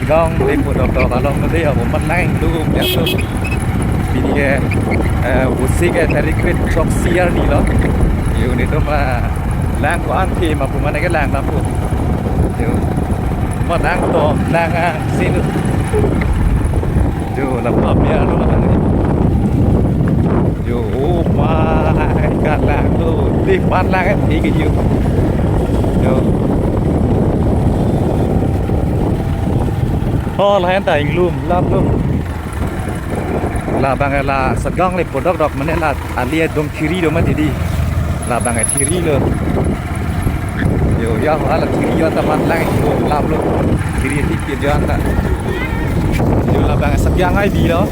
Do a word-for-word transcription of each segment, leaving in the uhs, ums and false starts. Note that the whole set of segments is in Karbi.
Gong le pu dokdok along mate apo mat lang inglum ya tu. Pini ke, eh, Vosik ke tarik kre throksi arni lo. Yo, netum, ah, lang ko-an thema pu mane ke lang na pu. Yo. Mat lang to lang, ah, sinu. Yo, la pam ya lo. Yo, oh my God, lang lo. Di pan lang eh, di ke yo. Yo. Oh, lahen ta inglum, lap lo. Labang la Satgaon le pu dokdok mane la ali adung thiri do mati di. Labang thiri lo. Yo, ya, hala thiri yo ta mat lang inglum, lap lo. Thiri ti pi yo ta. Yo, labang Satgaon ai bi lo.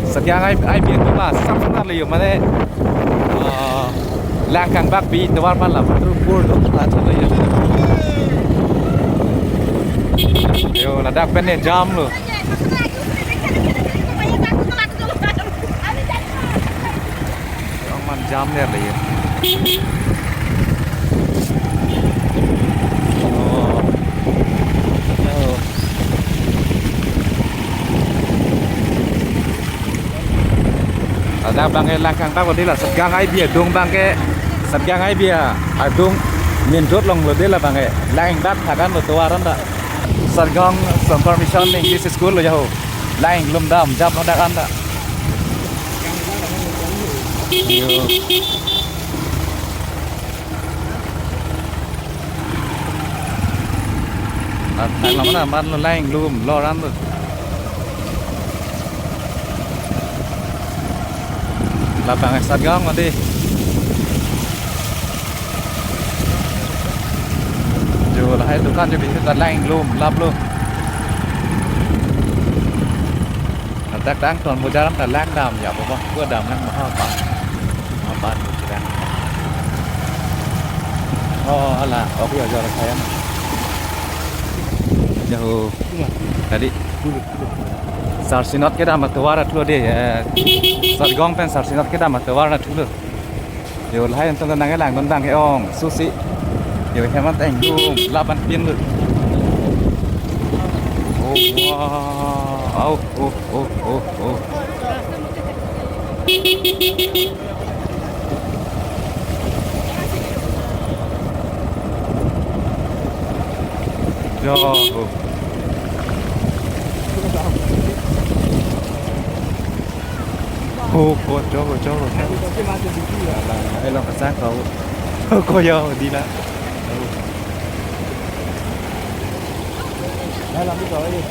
Satgaon ai, ai bi tu ma, sam sam le yo mane. Ah, Langkang bak bi tovar pan la pur pur do la chalo yo. Yo, ladak pen ne jam lo. Yo, man jam le le yo. Oh. Oh. Ladak bang ke Langkang bak lo di la Satgaon ai bi adung bang ke, Satgaon ai bi adung main road along lo di labang ke. Lang bak thakan lo tovar an ta. Satgaon Songkar Mission English School lo ya ho. Lang inglum dam jap lo dak an ta. Yo. At nang lama na man lo lang inglum lo ran lo. Labang Satgaon mati. Yo, lahai dukan jo bisu ta lang inglum lap lo. Ladak tang ton bojar ta lang dam ya, bawa gua dam lang mahal pa. Apa tu sedang. Oh, ala, oke, ojo saya. Jaho. Tadi. Sarsinot kedam atovar atlo de, eh, Sargong pen Sarsinot kedam atovar atlo. Yo, lahai anton nang lang don bang ke ong, susi. Yo, heman teng dum, laban pin lu. Oh, wow. Oh, oh, oh, oh, oh. Yo, oh. Oh, ko, jo, ko, jo, ko. Alang, alang, alang, kasang ko. Ko yo, di na. Alang, di ko, eh.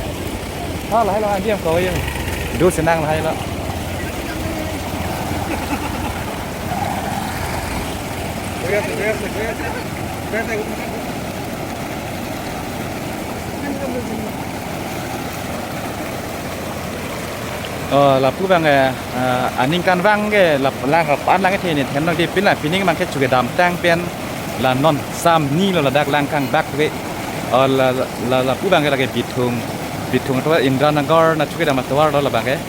Hala, hala, andiam ko, eh. Do senang lah, hala. Oh, lapu bang, eh, eh, aningkanvang ke, lap-, lang, pan lang ke theni, then lagi pin la, pining bang ke chuke damtang pen, la non, sam ni lo ladak Langkang bak ke, oh, la, la, la, lapu bang ke lagi Bithung, Bithung tovar Indranagar na chuke dam tovar lo labang ke,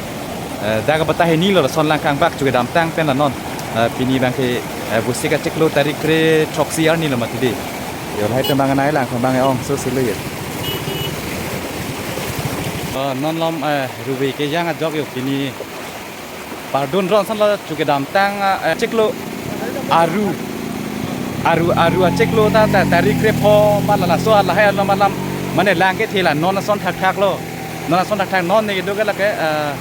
eh, dak bata hini lo, son Langkang bak chuke damtang pen la non, eh, pini bang ke, eh, Vosik achiklo tarik kre throksi arni lo mati di. Yo, lahai temang anai lang, temang ong, so silo yo. Oh, non lom, eh, ruve kejang ajok yo pini. Pardon ron san lo chuke damtang, eh, chiklo aru. Aru, aru achiklo ta, ta, tarik kre pho ma la laso lahai lo malam. Mane lang kethe la non ason thakthak lo. Non ason thakthak non ne do ke lake, eh,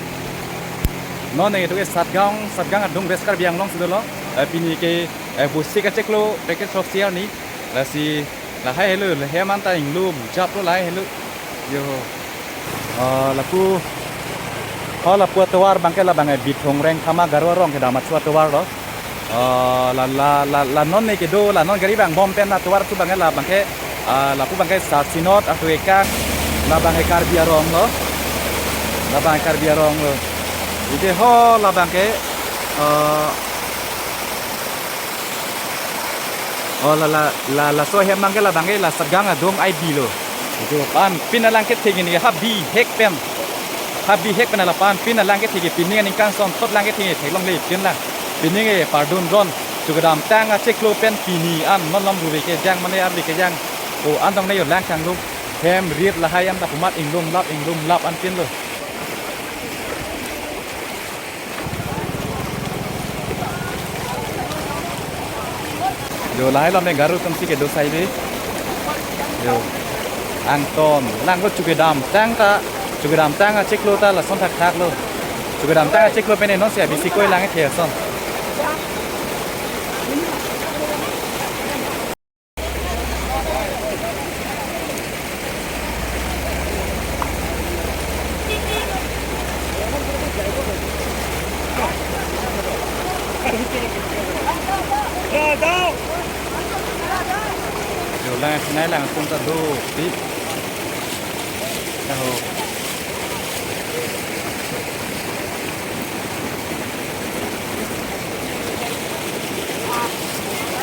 non ne do ke Satgaon, Satgaon adung West Karbi Anglong si dolo. Eh, pini ke, eh, Vosik achiklo tarik kre throksi arni. Lasi lahai helo, lahai man ta inglum, jap lo lahai helo. Yo. Ah, lapu, oh, lapu atovar bang ke labang, eh, Bithung Rengthama Garo arong kedam achu atovar lo. Ah, la, la, la, la non ne kedo, la non gari bang bom pen atovar achu bang ke labang ke, ah, lapu bang ke Sarsinot, atu ekak, labang ke Karbi arong lo. Labang ke Karbi arong lo. Ide ho labang ke, ah, Oh, la, la, la, laso hem bang ke labang ke la Satgaon adung ai bi lo. Itu pan pin alang kethe ke ni ha bihek pen. Ha bihek pen la pan pin alang kethe ke pining aningkan son thot lang kethe theklongle pin la. Pining ke pardon ron. Chuke damtang achiklo pen pini an non lom ruve kejang mane arve kejang. O an tong ne yo Langkang lo. Hem rit lahai an ta pumat inglum lap inglum lap anpin lo. Jo, lahai lo me Garo atum si kedo sai bi. Jo. Angton, lang lo chukidam tang ta, chukidam tang achiklo ta lason thakthak lo. Chukidam tang achiklo pen non si abisi koi lang the ason. Jo, lang sinai lang atum ta dopik. Aho.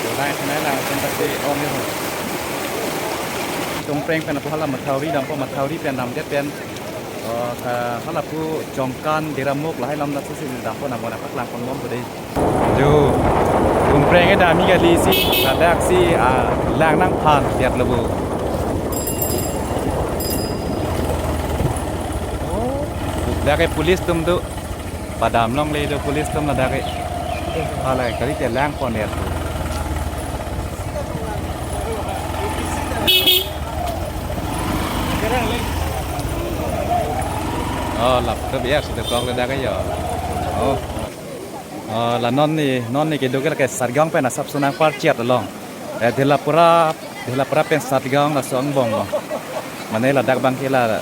Jo, lang sinai lang atum ta si om yo. Tumpreng pen apo hala mathauri dampo, mathauri pen damdet pen. Oh, ka hala pu Jongkan, Diramuk lahai lam dak si dampo, nang bona paklang pon bom ko dei. Jo, Tumpreng ke dam kali si, ladak si, ah, lang nangphan tiat lo bo. Oh, dak ke police atum do. Padam longle do police atum ladak ke. Hala kali te lang pon ya tu. Oh, lap tu biar sudah kok ladak ke ya. Oh. Oh, la non ni, non ni kedo ke la ke Satgaon pen asap sunang parchiat along. Eh, Dhelapura, Dhelapura pen Satgaon laso angbong lo. Mane ladak abang ke la,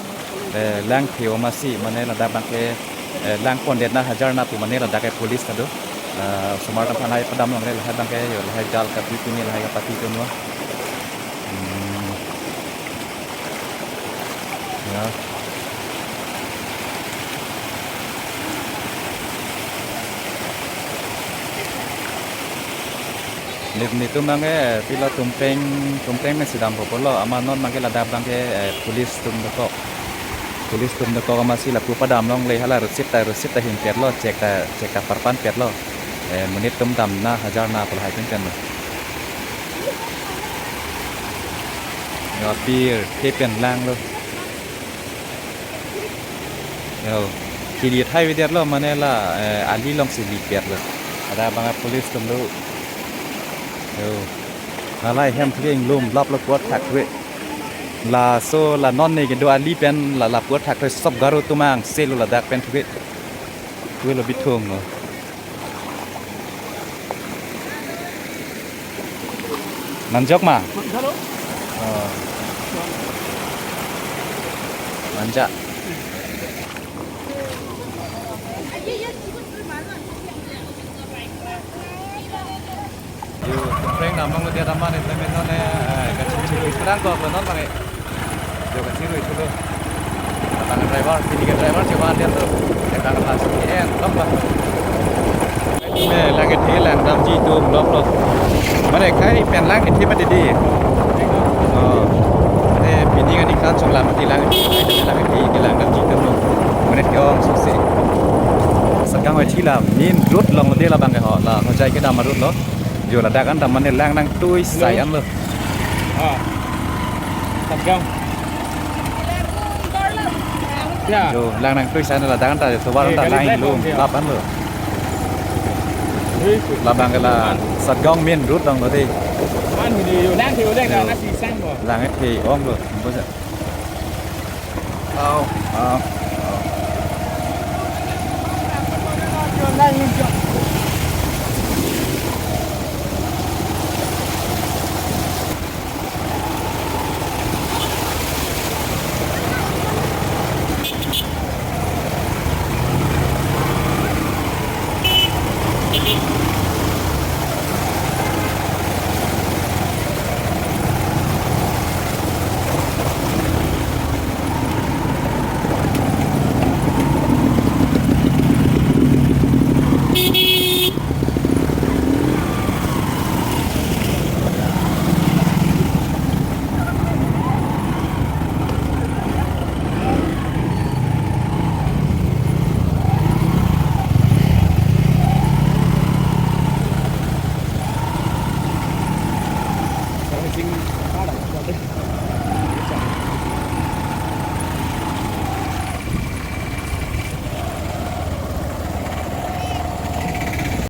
eh, lang thio masi, mane ladak abang ke, eh, lang pondet na hajar na pu mane ladak ke police ta do. Eh, osomar atum aphan hai padam longle, lahai abang ke jo, lahai jal kapi pini lahai kapati atum lo. Hmm. Ya. Nip nitum abang ke pilo Tumpreng, Tumpreng pen si dampo pulo, amat non abang ke ladak abang ke, eh, police atum dokok. Police atum dokok amatsi lapu padam longle, hala receipt ta, receipt ta hin pet lo, cheque ta, cheque ta parpan pet lo. Eh, monit atum dam na hajar na pu lahai pen pen lo. Yo, apir the pen lang lo. Yo, kili thai avedet lo mane la, eh, ali along si li pet lo. Ladak abang police atum do. Yo. Halahai hem thek inglum lap lo puthak thek. Laso la non ni kedo ali pen la, la puthak thek, sob Garo atum angse lo ladak pen thek. Thek lo bithung lo. Nanjok ma? Halo. Oh. Nanja. Yo, Tumpreng dam longle dia damra ne, temen non ne, eh, kachingchirui kurang kok lo non abang ke. Jo, kachingchirui thulo. Abang driver, pini ke driver coba dia tu. Dia abang langsung en, lok lok. Eh, lang kethe lang damji atum lok lok. Mane kai pen lang kethe mati dei. Oh. Eh, pini kani kan sung lam ti lang kethe, lang kethe, lang damji atum lo. Mane ke ong susi. Satgaon athi la main road along lo dei la abang ke ho, la Hojai kedam a-road lo. Jo, ladak an ta mane lang nangtui sai an lo. Ah. Satgaon. Ya. Jo, lang nangtui sai an ladak an ta, jo, tovar an ta eh, lang lang inglum, ya, lap an lo. Ui, ui. Labang ke la Satgaon main road along lo dei. Man hini yo lang the, yo lang, yo, nasi sang bo. Lang the ong lo. Bo sa. Au, au, au.